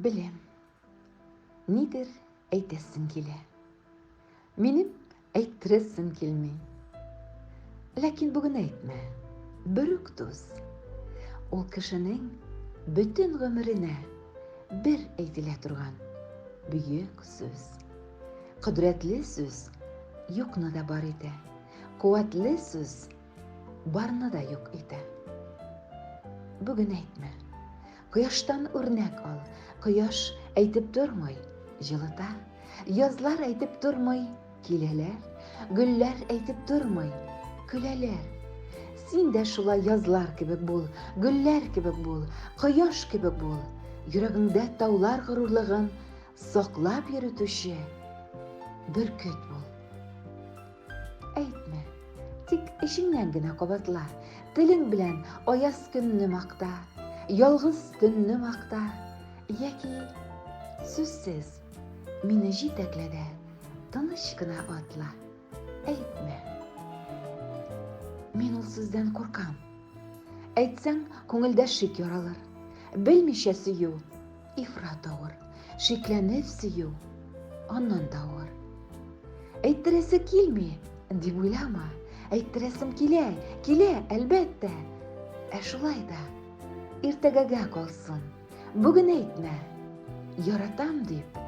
Беләм, нидер әйтәсең килә. Минем әйттерәсем килми. Ләкин бүген әйтмә, берүк дус. Ул кешенең бөтен гомеренә бер әйтелә торган бөек сүз. Кодрәтле сүз юкны да бар итә. Куәтле сүз барны да юк итә. Бүген әйтмә. Кояштан үрнәк ал. Кояш әйтеп тормый, җылыта. Язлар әйтеп тормый, киләләр. Гөлләр әйтеп тормый, көләләр. Син дә шулай язлар кебек бул, гөлләр кебек бул, кояш кебек бул. Йөрәгеңдә таулар горурлыгын саклап йөрүтүче бөркет бул. Әйтмә, тик эчеңнән генә кабатла, телең белән аяз көнне макта, ялгыз төнне макта, яки сүзсез мине җитәклә дә тыныч кына атла. Әйтмә. Мин ул сүздән куркам. Әйтсәң, күңелдә шик яралыр. Белмичә сөю ифрат авыр. Шикләнеп сөю аннан да авыр. Әйттерәсе килми, дип уйлама. Әйттерәсем килә, килә, әлбәттә. Ә шулай да иртәгәгә калсын. Бүген әйтмә. Яратам дип.